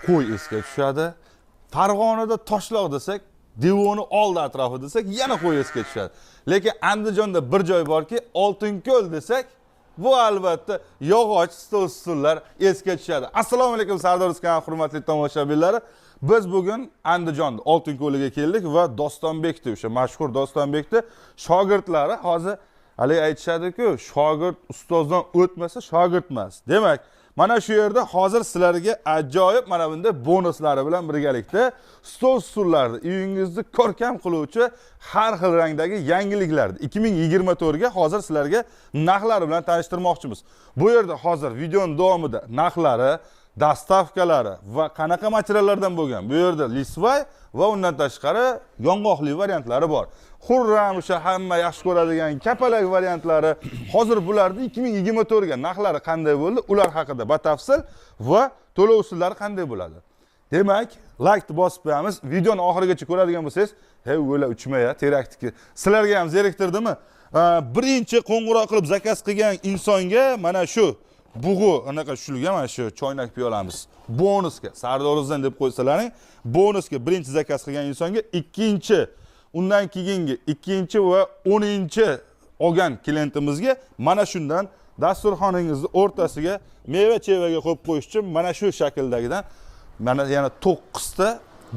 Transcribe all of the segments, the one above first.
Qo'y esga tushadi. Farg'onada Toshloq desak, Devoni oldi atrofi desak, yana qo'y esga tushadi. Lekin Andijonda bir joy borki, Oltinko'l desak, bu albatta yog'och stol stullar esga tushadi. Assalomu alaykum, Sardor kanali hurmatli tomoshabinlari. Biz bugun Andijon Oltinko'liga keldik va Dostonbekni, o'sha mashhur Dostonbekni shogirdlari hozir haligi aytishadi-ku, shogird ustozdan o'tmasa shogird emas. Demak, mana shu yerda hozir sizlarga ajoyib mana bunday bonuslari bilan birgalikda stol stullarni uyingizni ko'rkam qiluvchi har xil rangdagi yangiliklarni 2024 ga hozir sizlarga narxlari bilan tanishtirmoqchimiz. Bu yerda hozir videoning davomida narxlari, доставка lari va qanaqa materiallardan bo'lgan. Bu yerda листва va undan tashqari yong'oqli variantlari bor. Xurram, o'sha hamma yaxshi ko'radigan kapalak variantlari. Hozir bularni 2024 ga narxlari qanday bo'ldi, ular haqida batafsil va to'lov usullari qanday bo'ladi. Demak, laykni bosib qo'yamiz. Videoni oxirigacha ko'radigan bo'lsangiz, hey, o'la uchmaya, teraktiki. Sizlarga ham zeriktirdimi? Birinchi qo'ng'iroq qilib заказ qilgan insonga mana shu bug'u anaqa tushilgan mana shu choynak piyolamiz bonusga Sardoruzdan deb qo'ysalaring, bonusga birinchi заказ qilgan insonga ikkinchi, undan keyingi ikkinchi va 10-chi olgan klientimizga mana shundan dasturxoningizni o'rtasiga meva chevaga qo'yib qo'yish uchun mana shu shakldagidan mana yana to'qqizta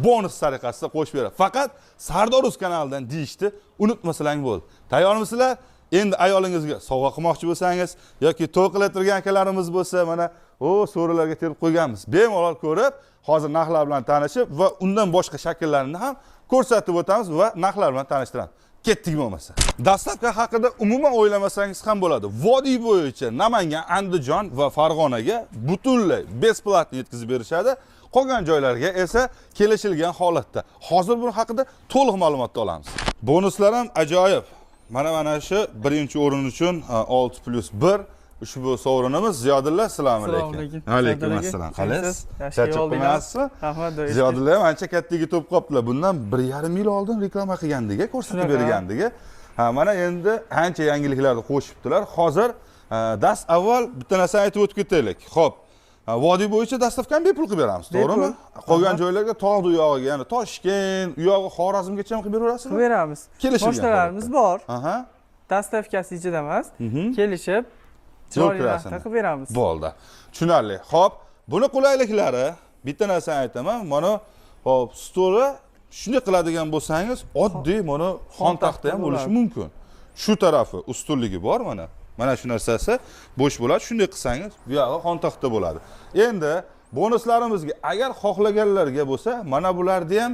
bonus tariqasida qo'shib beradi. Faqat Sardoruz kanalidan deyishni unutmasalaring bo'ldi. Tayyormisizlar? Endi ayolingizga sovg'a qilmoqchi bo'lsangiz yoki to'y qilib akalarimiz bo'lsa, mana o so'rilarga terib qo'yganmiz. Bemalol ko'rib, hozir narxlar bilan tanishib va undan boshqa shakllarini ham ko'rsatib o'tamiz va narxlar bilan tanishtiramiz. Ketdik bo'lmasa. Доставка haqida umuman o'ylamasangiz ham bo'ladi. Vodiy bo'yicha Namangan, Andijon va Farg'onaga butunlay бесплатно yetkazib berishadi. Qolgan joylarga esa kelishilgan holatda. Hozir bu haqida to'liq ma'lumotni olamiz. Bonuslar ham ajoyib. Mana shu birinchi o'rin uchun 6 plus 1 ushbu sovrinimiz. Ziyodulla, assalomu alaykum. Assalomu alaykum. Alaykum Sardor aka, assalom. Qalaysiz? yaxshi Charchab yo'ldinglar? qolmayapsizmi? Rahmat. Ziyodulla ham ancha katta yigit bo'lib qolibdilar. Bundan 1,5 yil oldin reklama qilgandik, ko'rsatib Shunaqa. bergandik. Ha, mana endi ancha yangiliklarni qo'shibdilar. Hozir dast avval bitta narsani aytib o'tib ketaylik. Xo'p, vodiy bo'yicha доставка ni bepul qilib beramiz, to'g'rimi? Bepul. Qolgan joylarga, tog'ni u yog'iga, ya'ni Toshkent, u yog'i Xorazmgacha ham qilib beraverasizmi? Qilib beramiz. Kelishilgan Pochtalarimiz holatda. bor. Доставка si ichida emas. Kelishib, chiroyli kirasini. narxda qilib beramiz. Bo'ldi. Tushunarli. Xo'p, buni qulayliklari, bitta narsani aytaman, mana hop, stoli shunday qiladigan bo'lsangiz, oddiy mana xontaxta ham bo'lishi bo'ladi. Mumkin. Shu tarafi ustunligi bor mana. Mana shu narsasi bo'sh bo'ladi. Shunday qilsangiz, bu yog'i xontaxta bo'ladi. Endi bonuslarimizga agar xohlaganlarga bo'lsa, mana bularni ham,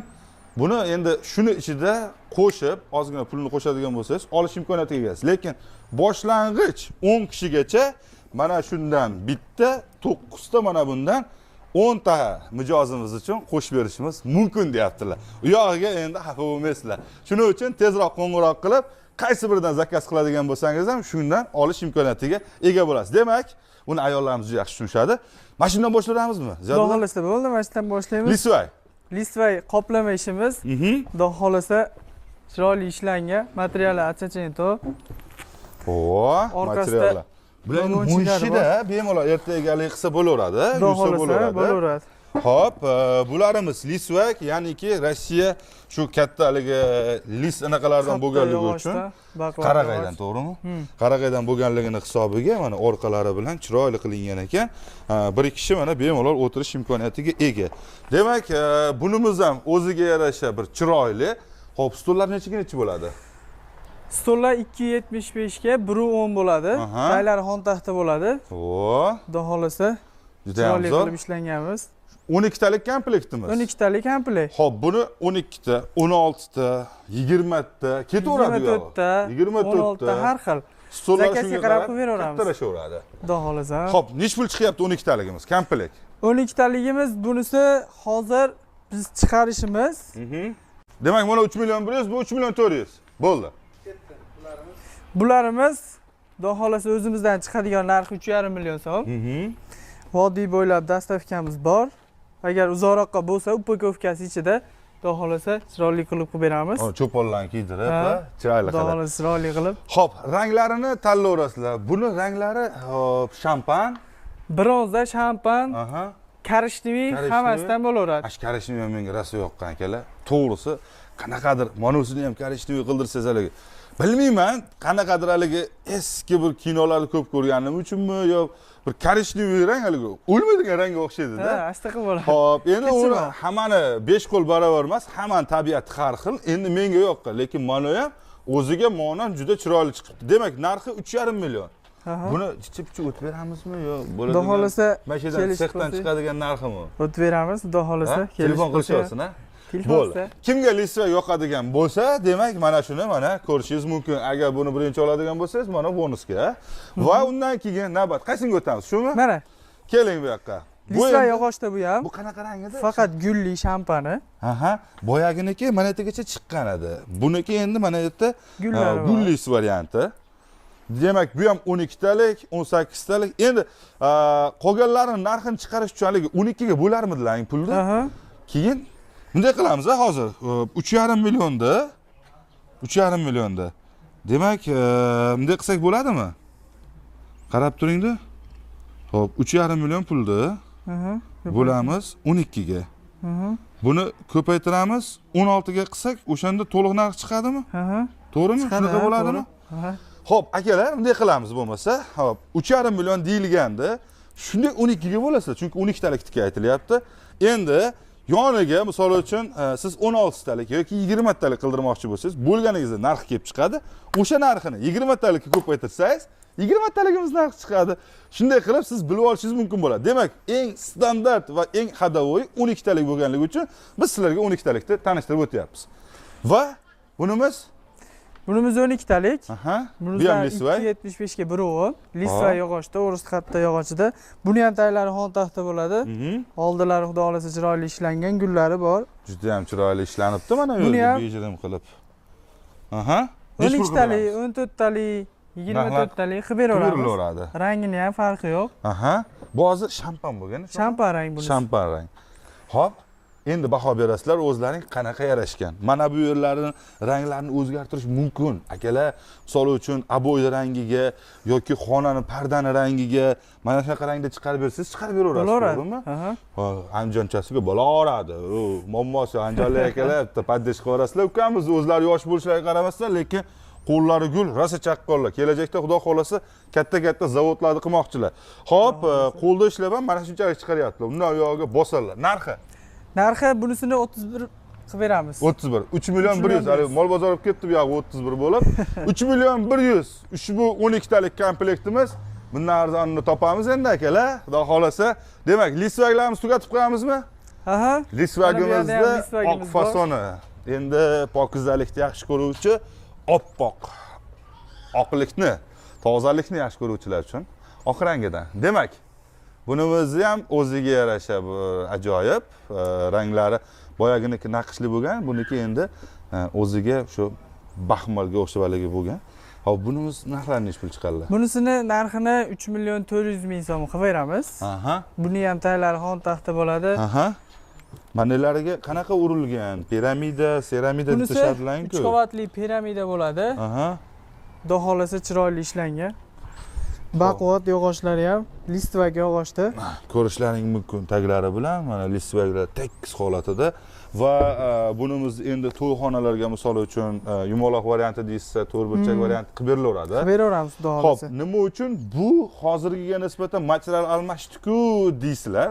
buni endi shuni ichida qo'shib, ozgina pulni qo'shadigan bo'lsangiz, olish imkoniyatiga egasiz. Lekin boshlang'ich 10 kishigacha mana shundan bitta, 9 ta mana bundan 10 ta mijozimiz uchun qo'shib berishimiz mumkin deyaptilar. U yog'iga endi xafa bo'lmaysizlar. Shuning uchun tezroq qo'ng'iroq qilib, qaysi biridan заказ qiladigan bo'lsangiz ham shundan olish imkoniyatiga ega bo'lasiz. Demak, uni ayollarimiz juda yaxshi tushunishadi. Mana shundan boshlaymiz? Xudo Ziyodulla? xohlasa bo'ldi, mana shundan boshlaymiz. Листва. Листва qoplama ishimiz. Xudo xohlasa chiroyli ishlangan, materiali Ottocento. O, Orqasida materiallar. Bular endi vagonchiklari munshida bemalol ertaga haligi qilsa bo'laveradi, Xudo yursa xohlasa bo'laveradi. Bo'laveradi. Xo'p, bularimiz листва, ya'niki Rossiya shu katta haligi лист anaqalardan Katta bo'lganligi uchun yog'ochdan, baquvvat qarag'aydan, yog'och. To'g'rimi? Qarag'aydan bo'lganligini hisobiga mana orqalari bilan chiroyli qilingan ekan. Ha, bir kishi mana bemalol o'tirish imkoniyatiga ega. Demak, bunimiz ham o'ziga yarasha bir chiroyli. Xo'p, stullar nechiga nechi bo'ladi? Stollar 2.75 ga 1.10 bo'ladi. Taylari xontaxta bo'ladi. O, Xudo xohlasa juda ham chiroyli zo'r. qilib ishlanganmiz. 12 talik komplektimiz. 12 talik komplekt. Xo'p, buni 12 ta, 16 ta, 20 ta ketaveradi u yog'i. 24 ta, 24 16 ta ta. har xil. Stollar Заказ ga shunga qarab qarab qilib beraveramiz. kattalashaveradi. Xudo xohlasa. Xo'p, nechi pul chiqyapti 12 taligimiz komplekt? 12 taligimiz, bunisi hozir biz chiqarishimiz Demak, mana 3 million 100, bu 3 million 400. Bo'ldi. Bularimiz xudo xohlasa o'zimizdan chiqadigan narxi 3,5 million so'm. Vodiy bo'ylab доставка miz bor. Agar uzoqroqqa bo'lsa, упаковка si ichida xudo xohlasa chiroyli qilib qilib beramiz. Cho'ponlarni kiydirib, Ha. ha, chiroyli Xudo qilib. xohlasa chiroyli qilib. Xo'p, ranglarini tanlayverasizlar. Buni ranglari, hop, shampan. Bronza, shampan, Коричневый hammasidan bo'laveradi. Ash коричневый ham menga rosa yoqqan, akalar. To'g'risi, qanaqadir manusini ham коричневый qildirsangiz haligi. Bilmayman, qanaqadir haligi eski bir kinolarni ko'p ko'rganim uchunmi yo bir коричневый rang haligi o'lmaydigan rangga o'xshaydi-da. Ha, ashtaqa bo'ladi. Xo'p, endi uni Kechirma. hammani besh qo'l barobar emas, hammani tabiati har xil. Endi menga yoqqan, lekin mana ham o'ziga monand juda chiroyli chiqibdi. Demak, narxi 3,5 million. Aha. Buni chicha-picha o'tib beramizmi yo Xudo bo'ladigan? xohlasa Mana shu yerdan kelishib sexdan qolsak- chiqadigan narximi? O'tib beramiz, xudo xohlasa. Ha? Telefon qilishyapsin, ha? Bo'ldi. Bo'ldi. Kimga листва yoqadigan bo'lsa, demak, mana shuni mana ko'rishingiz mumkin. Agar buni birinchi oladigan bo'lsangiz, mana bonusga. Ha? Va undan keyin navbat qaysiga o'tamiz? Shumi? Mana Keling bu yoqqa. Bu листва yog'ochda bu ham. Bu qanaqa rang edi? Faqat gulli shampani. Aha, boyaginiki mana yergacha chiqqan edi. Buniki endi mana yerda Gullari bor. Gullisi varianti. Demak, bu ham 12 talik, 18 talik. Endi qolganlarini narxini chiqarish uchun haligi 12 ga bo'larmidilar pulni? Aha. Keyin bunday qilamiz hozir. 3,5 millionda 3,5 millionda. Demak, bunday qilsak bo'ladimi? Qarab turingda. Xo'p, 3,5 million pulni Aha. bo'lamiz 12 ga. Aha. Buni ko'paytiramiz, 16 ga qilsak, o'shanda to'liq narx chiqadimi? Aha. To'g'rimi? Chiqadi, Shunaqa ha, bo'ladimi? to'g'ri. Aha. Xo'p, akalar, bunday qilamiz bo'lmasa. Xo'p, 3,5 million deyilganda, shunday 12 ga bo'lasizlar, chunki 12 talikniki aytilyapti. Endi yoniga misol uchun siz 16 talik yoki 20 talik qildirmoqchi bo'lsangiz, bo'lganingizda narxi kelib chiqadi. O'sha narxini 20 talikka ko'paytirsangiz, 20 taligimiz narxi chiqadi. Shunday qilib siz bilib olishingiz mumkin bo'ladi. Demak, eng standart va eng ходовой 12 talik bo'lganligi uchun biz sizlarga 12 talikni tanishtirib o'tyapmiz. Va bunimiz Bunimiz 12 talik. Aha, bu ham Bunimizdan листва. 2.75 ga birovi. Листва Hop. yog'ochda, o'ris xatda yog'ochida. Buni ham taglari xon taxta bo'ladi. Oldilari xudo xohlasa chiroyli ishlangan, gullari bor. Juda ham chiroyli ishlanibdi mana bu Buni yerda ham- bejirim qilib. Aha. Nechi pul 12 talik, qilib 14 talik, 24 Narxlar talik qilib beraveramiz. berilaveradi. Rangini ham farqi yo'q. Aha. Bu hozir shampan bo'lgan. Shampan rang bunisi. Shampan rang. Xo'p, endi baho berasizlar o'zlaring qanaqa yarashgan. Mana bu yerlarini ranglarini o'zgartirish mumkin. Akalar, misol uchun обой rangiga yoki xonani pardani rangiga mana shunaqa rangda chiqarib bersangiz, chiqarib beraverasiz, Bo'laveradi. to'g'rimi? Aha. Ha, Andijonchasiga bo'laveradi. U muammosi andijonlik akalar bitta поддержка qilaverasizlar. Ukamiz o'zlari yosh bo'lishlariga qaramasdan, lekin qo'llari gul, rosa chaqqonlar. Kelajakda xudo xohlasa katta-katta zavodlarni qilmoqchilar. Xo'p, qo'lda ishlab ham mana shunchalik chiqaryaptilar. Undan u yog'iga bosadilar. Narxi Narxi bunisini 31 qilib beramiz. 31, 3 million 3 100. million Hali 100. mol bozor olib ketdi bu yog'i 31 bo'lib. 3 million 100. Ushbu 12 talik komplektimiz. Bundan arzonini topamiz endi akalar. Xudo xohlasa. Demak, листвяк larimizni tugatib qo'yamizmi? Aha. Листвяк imizda Mana bu yerda ham oq листвяк imiz bor. fasoni. Endi pokizalikni yaxshi ko'ruvchi, oppoq oqlikni, tozalikni yaxshi ko'ruvchilar uchun oq rangidan. Demak, bunimizni ham o'ziga yarasha bir ajoyib ranglari boyaginiki naqshli bo'lgan, buniki endi o'ziga shu baxmalga o'xshab haligi bo'lgan. Hop, bunimiz narxlari nechi pul chiqadilar? Bunisini narxini 3 million 400 ming so'm qilib beramiz. Aha. Buni ham taglari xon taxta bo'ladi. Aha. Manilariga qanaqa urilgan? Piramida, seramida deb Bunisi tashadilar-ku. 3 qavatli piramida bo'ladi. Aha. Xudo xohlasa chiroyli ishlangan. Baquvvat yog'ochlari ham листвяк yog'ochda. Ko'rishlaring mumkin taglari bilan mana листвяк lar tekis holatida va bunimiz endi to'yxonalarga misol uchun yumaloq varianti deyishsa, to'rtburchak varianti qilib berilaveradi. Qilib beraveramiz xudo Xo'p, xohlasa. nima uchun bu hozirgiga nisbatan material almashdi-ku deysizlar?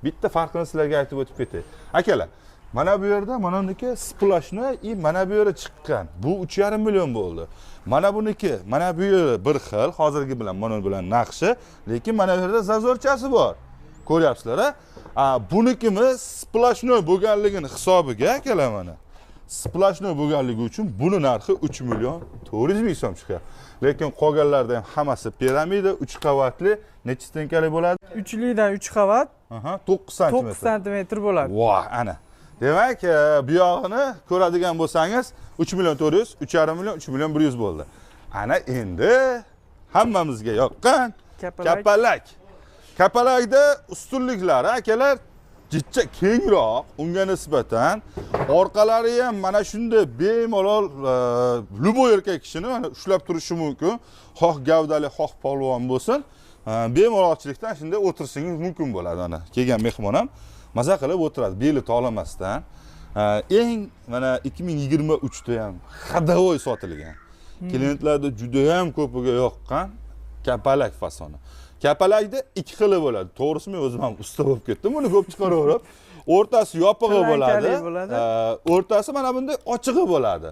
Bitta farqini sizlarga aytib o'tib ketay. Akalar, mana bu yerda mana buniki сплошной и mana bu yeri chiqqan. Bu 3,5 million bo'ldi. Mana buniki, mana bu yeri bir xil, hozirgi bilan mana bilan naqshi, lekin mana bu yerda зазор chasi bor. Ko'ryapsizlar, a? A, bunikimiz сплошной bo'lganligini hisobiga akalar mana. Сплошной bo'lganligi uchun buni narxi 3 million 400 ming so'm chiqyapti. Lekin qolganlarida ham hammasi piramida, 3 qavatli, necha стенка li bo'ladi? Uchlidan 3 qavat, Aha, 9 santimetr. 9 santimetr bo'ladi. Voh, ana. Demak, bu yog'ini ko'radigan bo'lsangiz 3 million 400, 3,5 million, 3 million 100 bo'ldi. Ana endi hammamizga yoqqan Kapalak. Kapalak. Kapalakda ustunliklari akalar jicha kengroq unga nisbatan orqalari ham mana shunday bemalol любой erkak kishini mana ushlab turishi mumkin. Xoh gavdali, xoh polvon bo'lsin. Bemalolchilikdan shunday o'tirishingiz mumkin bo'ladi. Mana kelgan mehmon ham maza qilib o'tiradi, beli tolimasdan. Eng mana 2023 da ham ходовой sotilgan. Klientlarda juda ham ko'piga yoqqan kapalak fasoni. Kapalakda ikki xili bo'ladi. To'g'risi men o'zim ham usta bo'lib ketdim. Buni ko'p chiqaraverib, o'rtasi yopig'i bo'ladi. Plankali bo'ladi. O'rtasi mana bunday ochig'i bo'ladi.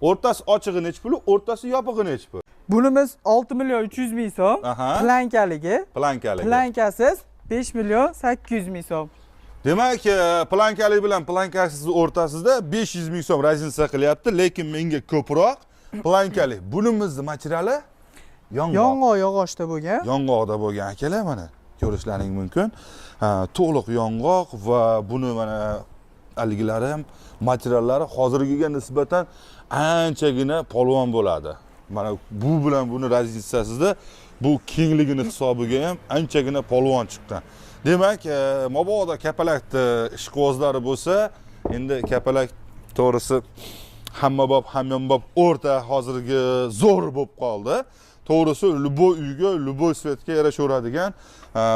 O'rtasi ochig'i nechi pul, o'rtasi yopig'i nechi pul? Bunimiz 6 million 300 ming so'm. Plankaligi. Plankaligi. Plankasiz 5 million 800 ming so'm. Demak, plankali bilan plankasiz o'rtasida 500 ming so'm разница qilyapti, lekin menga ko'proq plankali. Bunimizni materiali yong'oq. Yong'oq yog'ochda bo'lgan. Yong'oqda bo'lgan akalar, mana ko'rishlaring mumkin. To'liq yong'oq va buni mana haligilari ham materiallari hozirgiga nisbatan anchagina polvon bo'ladi. Mana bu bilan buni разница sida bu kengligini hisobiga ham anchagina polvon chiqqan. Demak, mabodo kapalakni ishqibozlari bo'lsa, endi kapalak to'g'risi hammabop, hamyonbop o'rta hozirgi zo'r bo'lib qoldi. To'g'risi любой uyga, любой цвет ga yarashaveradigan,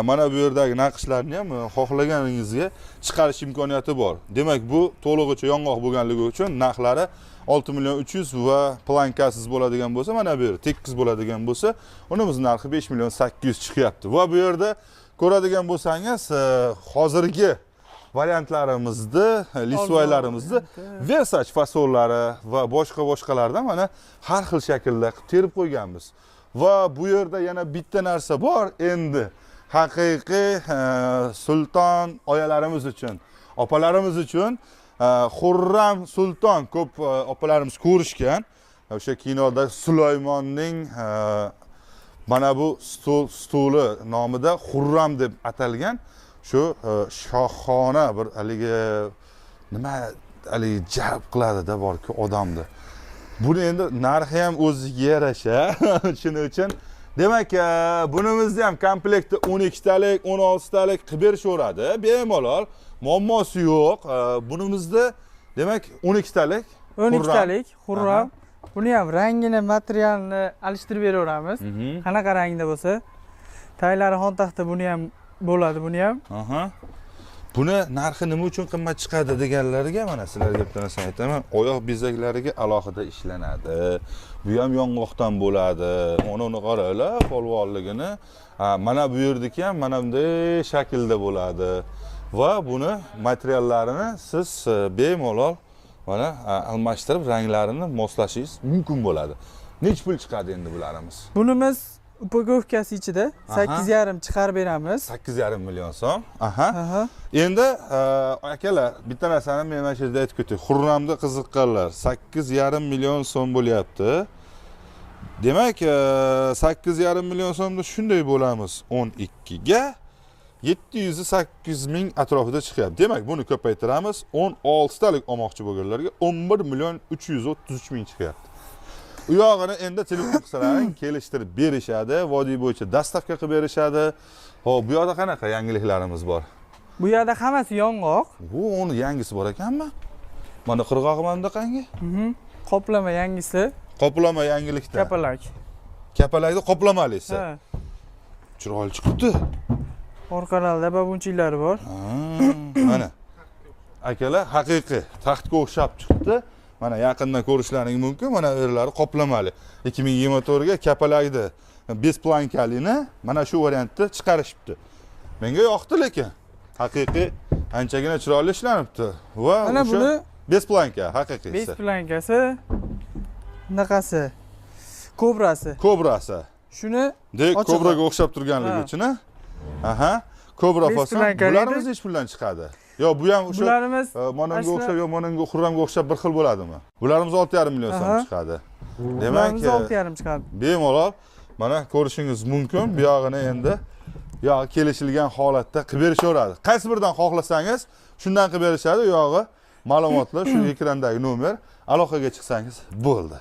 mana bu yerdagi naqshlarni ham xohlaganingizga chiqarish imkoniyati bor. Demak, bu to'lig'icha yong'oq bo'lganligi uchun narxlari 6 million 300 va plankasiz bo'ladigan bo'lsa, mana bu yer tekis bo'ladigan bo'lsa, unimiz narxi 5 million 800 chiqyapti. Va bu yerda ko'radigan bo'lsangiz, hozirgi variantlarimizni, листвой larimizni Versace fasonlari va boshqa boshqalardan mana har xil shaklda qilib terib qo'yganmiz. Va bu yerda yana bitta narsa bor endi haqiqiy sulton oyalarimiz uchun, opalarimiz uchun Xurram Sulton ko'p opalarimiz ko'rishgan. O'sha kinoda Sulaymonning mana bu stuli nomida Xurram deb atalgan shu shohona bir haligi nima haligi jalb qiladida borku odamni. Buni endi narxi ham o'ziga yarasha. Shuning uchun demak, bunimizni ham komplekti 12 talik, 16 talik qilib berishaveradi. Bemalol, muammosi yo'q. Bunimizda demak 12 talik 12 Xurram. talik Xurram. Buni ham rangini, materialini alishtirib beraveramiz. Qanaqa rangda bo'lsa, taylari xontaxta buni ham bo'ladi, buni ham. Buni narxi nima uchun qimmat chiqadi deganlarga mana sizlarga bitta narsani aytaman. Oyoq bezaklariga alohida ishlanadi. Bu ham yong'oqdan bo'ladi. Mana uni qaranglar, polvonligini. Mana bu yerdiki ham mana bunday shaklda bo'ladi. Va buni materiallarini siz bemalol mana almashtirib ranglarini moslashingiz mumkin bo'ladi. Necha pul chiqadi endi bularimiz? Bunimiz упаковка si ichida 8,5 chiqarib beramiz. 8,5 million so'm. Endi akalar, bitta narsani men mana shu yerda aytib ketay. Xurramda qiziqqanlar 8,5 million so'm bo'lyapti. Demak, 8,5 million so'mda shunday bo'lamiz 12 ga 708 ming atrofida chiqyapti. Demak, buni ko'paytiramiz. 16 talik olmoqchi bo'lganlarga 11 million 333 ming chiqyapti. U yog'ini endi telefon qilsalaring kelishtirib berishadi, vodiy bo'yicha доставка qilib berishadi. Xo'p, bu yoqda qanaqa yangiliklarimiz bor? Bu yerda hammasi yong'oq. Bu uni yangisi bor ekanmi? Mana qirg'og'i mana bunaqangi? Qoplama yangisi. Qoplama yangilikda. Kapalak. Kapalakda qoplamalisi. Ha. Chiroyli chiqibdi. Orqalarida babunchiklari bor. Ha, mana. Akalar, haqiqiy taxtga o'xshab chiqibdi. Mana yaqindan ko'rishlaring mumkin. Mana bu yerlari qoplamali. 2024 ga kapalakni без plankalini mana shu variantda chiqarishibdi. Menga yoqdi lekin. Haqiqiy anchagina chiroyli ishlanibdi. Va Mana o'sha buni без planka haqiqiysi. Без plankasi, bunaqasi. Kobrasi. Kobrasi. Shuni Dek ochig'i. Kobraga o'xshab turganligi Ha. uchun, ha? Aha. Kobra Без fason. plankali Bularimiz edi. nechi puldan chiqadi? Yo, bu ham o'sha Bularimiz mana bunga asli- o'xshab yo mana bunga Xurramga o'xshab bir xil bo'ladimi? Bularimiz 6,5 million so'm chiqadi. Demak, Bularimiz 6,5 chiqadi. Bemalol mana ko'rishingiz mumkin. Bu yog'ini endi yog'i kelishilgan holatda qilib berishaveradi. Qaysi biridan xohlasangiz, shundan qilib berishadi. U yog'i ma'lumotlar shu ekrandagi nomer, aloqaga chiqsangiz bo'ldi.